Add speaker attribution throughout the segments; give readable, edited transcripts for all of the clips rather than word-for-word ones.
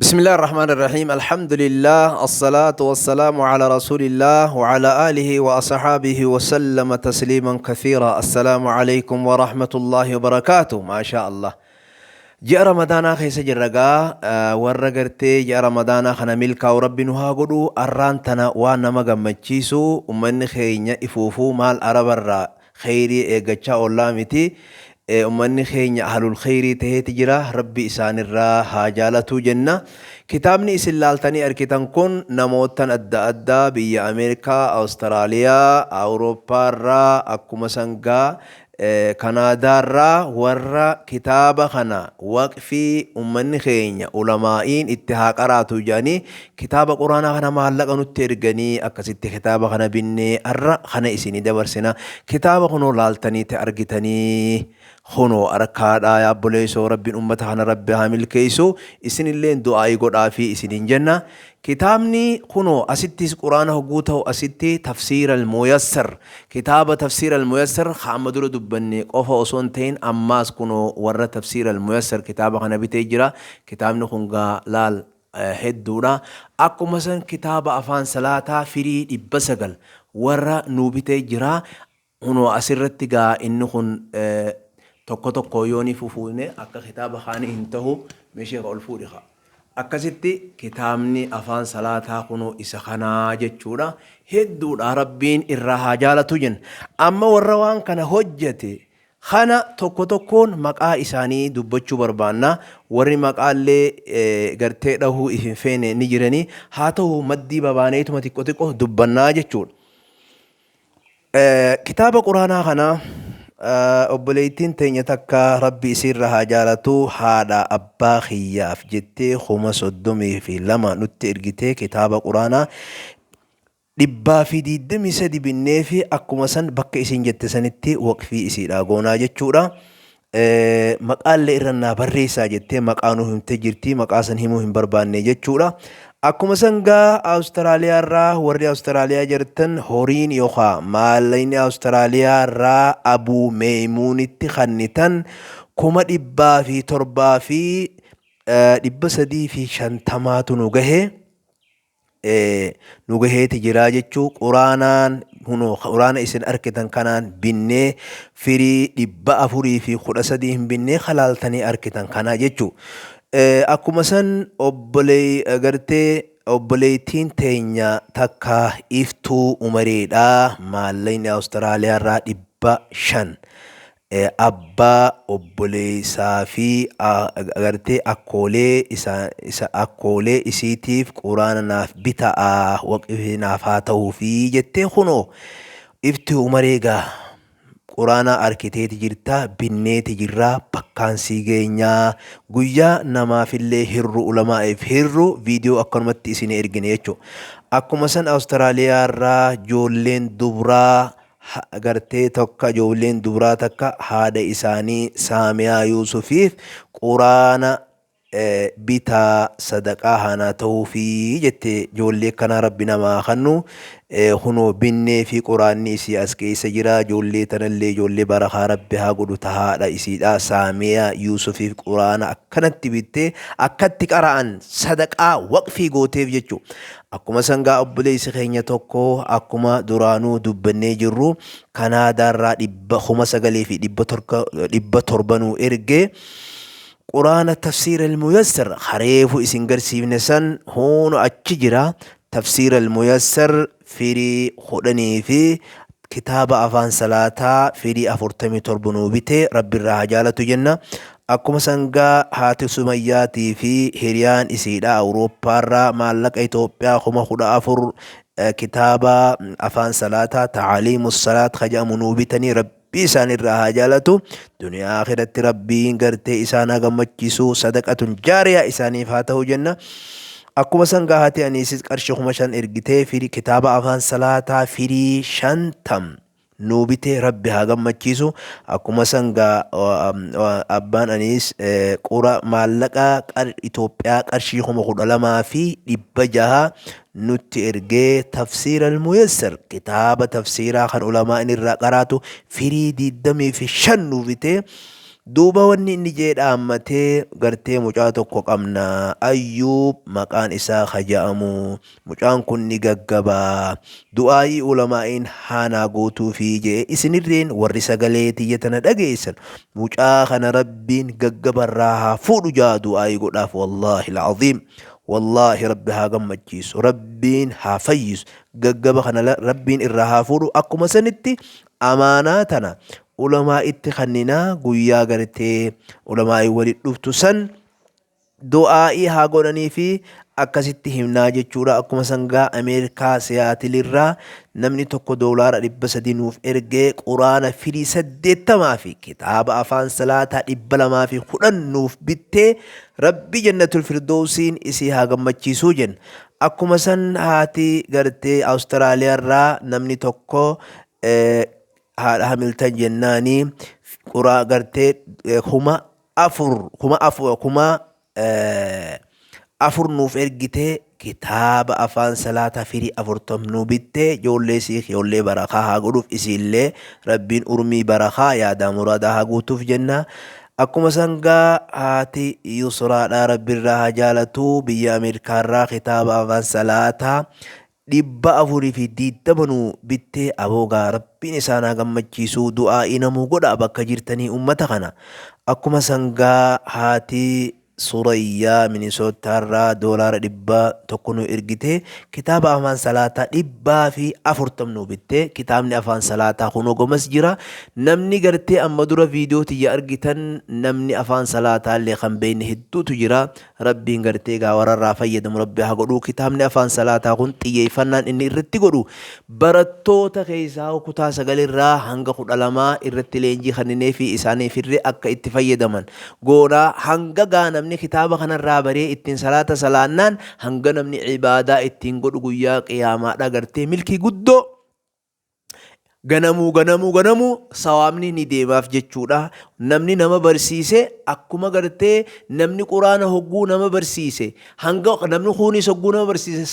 Speaker 1: بسم الله الرحمن الرحيم، الحمد لله، الصلاة والسلام على رسول الله وعلى آله وأصحابه وسلم تسليما كثيرا. السلام عليكم ورحمة الله وبركاته. ما شاء الله، ji'a Ramadaanaa keessa jirra gaa. Warra gartee ji'a Ramadaanaa kana milkaa'u Rabbi nu haa godhu. Arraan tana waan nama gammachiisu, ummanni keenya ifuufuu maal Arabarraa kheyrii eeggachaa oollaa miti. Ummanni keenya ahlul kheyrii taheeti jira, Rabbi isaanirraa haa jaalatuu jenna. Kitaabni isin laaltanii argitan kun namootan adda addaa biyya Ameerikaa, Awustiraaliyaa, Awurooppaarraa, akkuma sangaa Kanaadaarraa warra kitaaba kana waqfii ummanni keenya ulamaa'iin itti haa qaraatu jedhanii kitaaba Quraanaa kana maallaqa nutti erganii, akkasitti kitaaba kana binnee har'a kana isinii dabarsina. Kitaaba kunoo laaltanii te argitanii kunoo arkaadhaa. Yaa obboleessoo, Rabbiin ummata kana Rabbi haa milkeessu, isinilleen du'aa'ii godhaafii isiniin jenna. Kitaabni kunoo asittis Quraana hogguu ta'u, asitti Tafsiira Almuyassar, kitaaba Tafsiira Almuyassar ka amma dura dubbanne qofa osoo hin ta'in, ammaas kunoo warra Tafsiira Almuyassar kitaaba kana bitee jira. Kitaabni kun gaa laal hedduudha. Akkuma san kitaaba afaan salaataa firii 900 warra nuu bitee jira. Kunoo asirratti gaa inni kun tokko tokko yoo ni fufuune akka kitaaba kaanii hin tahu. Meeshee ol fuudhi kaa. Akkasitti kitaabni afaan salaataa kunoo isa kanaa jechuudha. Hedduudha, Rabbiin irraa haa jaalatu jenna. Amma warra waan kana hojjete kana tokko tokkoon maqaa isaanii dubbachuu barbaanna. Warri maqaallee gartee dhahuu hin feene ni jiranii. Haa ta'u, maddii babaaneetuma xiqqo xiqqo dubbannaa jechuudha. Kitaaba Quraanaa kana obboleettiin teenya takka, Rabbi isiirra haa jaalatu, haadha abbaa kiyyaaf jettee 32,000 nutti ergitee, kitaaba Quraanaa 123 binnee fi akkuma san bakka isin jette sanitti waqfii isiidha goonaa jechuudha. Maqaallee irra naa barreessaa jettee maqaa nu himtee jirti, maqaa san himuu hin barbaanne jechuudha. Akkuma san gaa Awustiraaliyaa irraa warri Awustiraaliyaa jirtan horiin yookaan maallaqni Awustiraaliyaa irraa Abuu Meeymuunitti kannitan 107,350tu nu gahe. Nu gaheeti jiraa jechuu. Quraanaan hunoo Quraana isin arkitan kanaan binnee, firii 413 hin binnee kalaaltanii arkitan kana jechuu. Akkuma san obbolee gartee obboleettiin teenya takka Iftuu Umareedha, maallaqni Awustiraaliyaa irraa 500 abbaa, obboleessaa fi agartee akkoolee isa isa akkoolee isiitiif Quraana naaf bita'a, waqfii naaf haa ta'uufi jettee. Kunoo Ifti Umaree gaa Quraana arkiteeti jirta, binneeti jirra, bakkaan sii geenyaa. Guyyaa namaafillee hirru, ulamaa'eef hirru, viidiyoo akkanumatti isin ergine jechuudha. Akkuma san Awustiraaliyaa irraa ijoolleen dubraa gartee tokka, ijoolleen dubraa takka haadha isaanii Saamiyaa Yuusufiif Quraana bitaa, sadaqaa haanaa ta'uufi jette. Ijoollee kanaa Rabbi namaa kannu. Kunoo binnee fi Quraanni isii as keessa jira. Ijoollee tanallee ijoollee barakaa Rabbi haa godhu. Ta haadha isiidha Saamiyaa Yuusufiif Quraana akkanatti bittee akkatti qara'an sadaqaa waqfii gooteef jechuudha. Akkuma sangaa obboleessi keenya tokko, akkuma duraanuu dubbannee jirru, Kanaadaarraa 9,700 nuu erge. Quraana Tafsiira Almuyassar kareefu isin garsiifne san huunu achi jira. Tafsiira Almuyassar firii 10 fi kitaaba afaan salaataa firii 47 nuu bite, Rabbi irraa haa jaalatu jenna. Akkuma sangaa haati Sumayyaatii fi hiriyaan isiidha Awurooppaarraa maallaqa Itoophiyaa 14,000 kitaaba afaan salaataa Taaliimu Salaat ka jedhamu nuu bitanii, Rabbi isaan irraa haa jaalatu. Duniyaa akhiratti Rabbiin gartee isaan haa gammachiisu, sadaqatun jaariyaa isaaniif haa ta'u jenna. Akkuma sangaa haati aniisis qarshii 5,000 ergitee firii kitaaba afaan salaataa firii 50 nuu bitee, Rabbi haa gammachiisu. Akkuma sangaa abbaan aniis qura maallaqa Itoophiyaa qarshii 12,600 nutti ergee, Tafsiira Almuyassar, kitaaba tafsiiraa kan ulamaa inni irraa qaraatu firii 25 nuu bitee. Duuba wanni inni jee dhaammatee gartee mucaa tokko qabna, Ayyuub maqaan isaa ka ja'amu. Mucaan kun ni gaggaba, du'aa'ii ulamaa'iin haa naa gootuufii je'e. Isinirreen warri sagalee tiyya tana dhageessan, mucaa kana Rabbiin gaggabarraa haa fuudhu ja'aa du'aa'ii godhaaf. Wallaahi al'aziim, wallaahi Rabbi haa gammachiisu, Rabbiin haa fayyisu, gaggaba kana Rabbiin irraa haa fuudhu. Akkuma sanitti amaanaa tana ulamaa'itti kanninaa, guyyaa gartee ulamaa'ii walitti dhuftu san du'aa'ii haa godhanii fi akkasitti himnaa jechuudha. Akkuma sangaa Ameerikaa Siyaatilirraa namni tokko doolaara 300 nuuf ergee, quraana firii 80 fi kitaaba afaan salaataa 210 nuuf bittee, Rabbi jannatul firdoosiin isii haa gammachiisuu jenna. Akkuma san haati gartee Awustiraaliyaarraa namni tokko, haadha Hamiltan jennaani, quraa gartee 4000, 4000, 4000 nuuf ergitee, kitaaba afaan salaataa firii 40 nu bittee, ijoollee isii ijoollee barakaa haa godhuuf, isiillee Rabbiin urmii barakaa yaadaa muraadaa haa guutuuf jenna. Akkuma sangaa haati Yusraadhaa, Rabbiirraa haa jaalatu, biyya Ameerikaarraa kitaaba afaan salaataa 420 nu bittee, aboogaa Rabbiin isaan haa gammachiisuu, du'aa'ii namuu godha bakka jirtanii ummata kana. Akkuma sangaa haati Surayyaa Minisootaarraa doolaara 100 nu ergitee, kitaaba afaan salaataa 140 nu bittee, kitaabni afaan salaataa kunoo gomas jira. Namni gartee amma dura viidiyoo tiyya argitan, namni afaan salaataallee kan beekne hedduutu jira. Rabbiin gartee egaa warra irraa fayyadamu Rabbi haa godhu. Kitaabni afaan salaataa kun xiyyeeffannaan inni irratti godhu barattoota keessaa kutaa 9 irraa hanga 12 irratti leenjii kenninee fi isaaniif irree akka itti fayyadaman goonaa. Hanga gaa namni kitaaba kanarraa baree ittiin salaata salaannaan, hanga namni ibaadaa ittiin godhu, guyyaa qiyaamaadha gartee milkii guddoo ganamuu ganamuu ganamuu sawaabni ni deemaaf jechuudha. Namni nama barsiise, akkuma gartee namni quraana hogguu nama barsiise, hanga namni kuunis hogguu nama barsiise,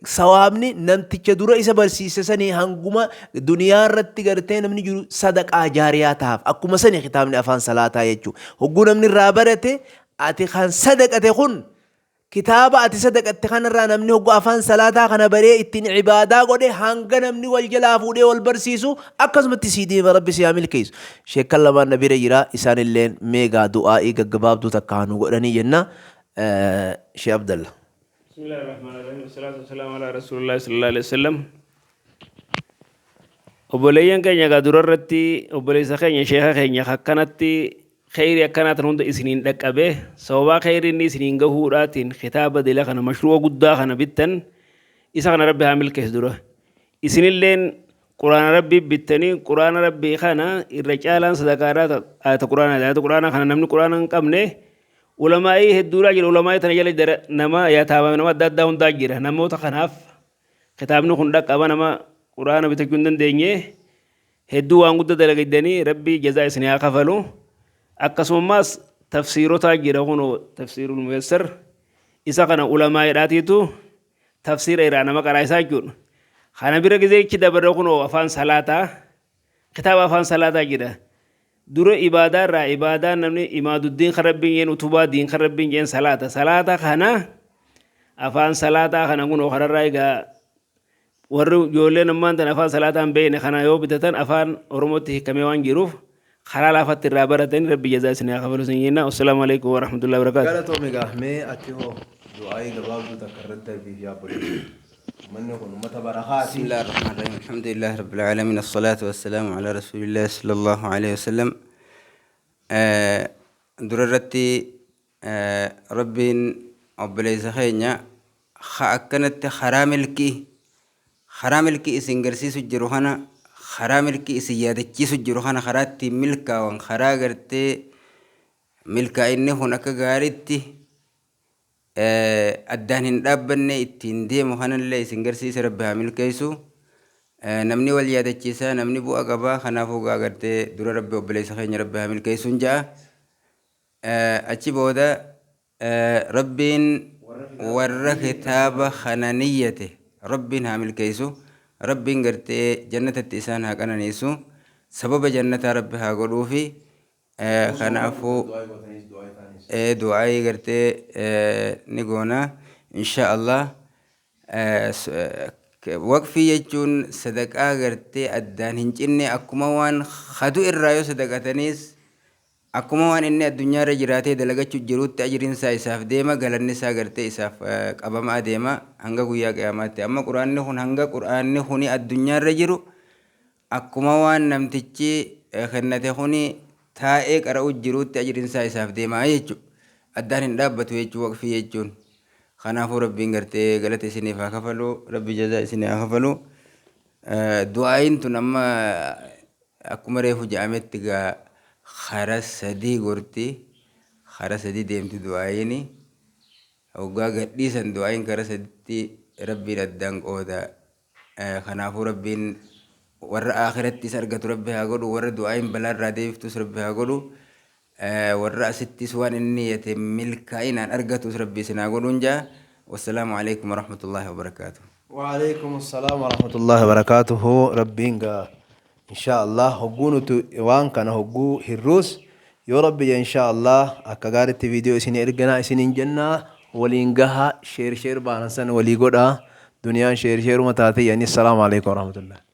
Speaker 1: sawaabni namticha dura isa barsiise sanii hanguma duniyaa irratti gartee namni jiru sadaqaa jaariyaa tahaaf. Akkuma sani kitaabni afaan salaataa jechuudha. Hogguu namni irraa barate, ati kan sadaqate kun, kitaaba ati sadaqatte kanarraa namni hoggu afaan salaataa kana baree ittiin ibaadaa godhe, hanga namni wal jalaa fuudhee wal barsiisu akkasumatti sii deema. Rabbi si haa milkeessu. Sheekkan lamaan na bira jira, isaanilleen meegaa du'aa'ii gaggabaabduu takka haa nu godhanii jenna. Shee Abdalla.
Speaker 2: Bismillahir Rahmanir Rahim. Wassalatu wassalamu ala Rasulillahi sallallahu alaihi wasallam. Obboleeyyan keenya, egaa dura irratti obboleessa keenya, sheeka keenya akkanatti kheyrii akkanaa tan hunda isiniin dhaqqabe, sababaa kheyrii inni isiniin gahuudhaatiin kitaaba dila kana, mashruu'a guddaa kana bittan, isa kana Rabbi haa milkeessu. Dura isinilleen quraana Rabbii bittanii, quraana Rabbii kana irra caalaan sadaqaadhaa ayata quraanaa, ayata quraanaa kana namni quraana hin qabne ulamaa'ii hedduudhaa jira. Ulamaa'ii tana jala nama yataama, nama adda addaa hundaa jira. Namoota kanaaf kitaabni kun dhaqqaba. Nama quraana bitachuu hin dandeenye hedduu waan guddaa dalagaddanii, Rabbi jazaa isin haa kafalu. Akkasumas tafsiirotaa jira, kunoo tafsiirul muyassar, isa kana ulamaa'idhaatiitu tafsiira irraa nama qaraa isaa jechuudha. Kana bira gizeechi dabarre, kunoo afaan salaataa, kitaaba afaan salaataa jira. Dura ibaadaa irraa ibaadaan namni imaaduddiin kan Rabbiin jeen, utubaa diin kan Rabbiin jeen salaata. Salaata kana, afaan salaataa kana kunoo kanarraa egaa warri ijoolleen ammaan tan afaan salaataa hin beekne kana yoo bitatan, afaan Oromootti hiikamee waan jiruuf karaa laafatti irraa baratanii, Rabbi jazaa isin haa kafalu isin jenna. Wassalaamu alaikum warahmatullahi wabarakaatu.
Speaker 1: Galatoomi. Egaa mee ati hoo du'aa'ii gabaabduu takka irratti darbiif yaa obboleessa. Uummanni kun uummata barakaati.
Speaker 3: بسم الله الرحمن الرحيم، الحمد لله رب العالمين، الصلاة والسلام على رسول الله صلى الله عليه وسلم. Durarratti Rabbiin obboleessa keenya ka akkanatti karaa milkii isin garsiisu jiru kana, karaa milkii isin yaadachiisu jiru kana, karaa ittiin milkaawan, karaa gartee milkaa'inni kun akka gaariitti addaan hin dhaabbanne ittiin deemu kanallee isin garsiise, Rabbi haa milkeessu. Namni wal yaadachiisa, namni bu'a qaba. Kanaafuu gaa gartee dura Rabbi obboleessa keenya Rabbi haa milkeessuun ja'a. Achi booda Rabbiin warra kitaaba kana niyyate Rabbiin haa milkeessu. Rabbiin gartee jannatatti isaan haa qananiisu. Sababa jannataa Rabbi haa godhuufi. Kanaafuu du'aayii gartee ni goona insha Allah. Waqfii jechuun sadaqaa gartee addaan hin cinne, akkuma waan hadu irraa yoo sadaqataniis akkuma waan inni addunyaarra jiraatee dalagachuu jirutti ajriin isaa isaaf deema, galanni isaa gartee isaaf qabamaa deema hanga guyyaa qiyaamaatti. Amma quraanni kun hanga quraanni kuni addunyaarra jiru akkuma waan namtichi kennate kuni taa'ee qara'u jirutti ajriin isaa isaaf deema jechuudha. Addaan hin dhaabbatu jechuudha waqfii jechuun. Kanaafuu Rabbiin gartee galata isiniif haa kafalu, Rabbi jazaa isinii haa kafalu. Du'aayin tun amma akkuma reefu jedhametti gaa kara sadii gorti, kara sadii deemti du'aayini. Hoggaa gadhiisan du'aayin kara saditti Rabbiin addaan qooda. Kanaafuu Rabbiin warra akhirattis argatu Rabbi haa godhu, warra du'aayin balaarraa deebiftus Rabbi haa godhu. Warra asittis waan inni niyyate milkaa'inaan argatus Rabbi isin haa godhuun jaa. Wassalaamu alaikum warahmatullaahi wabarakaatuh.
Speaker 1: وعليكم السلام ورحمة الله وبركاته. ربين إن شاء الله هجو وان كان هجو هروس يا ربي إن شاء الله أكغارت فيديو إسني إرجنا إسنين جنة ولينجها شير شير بانسان ولي قدا دنيا شير شير متاتي يعني. السلام عليكم ورحمة الله.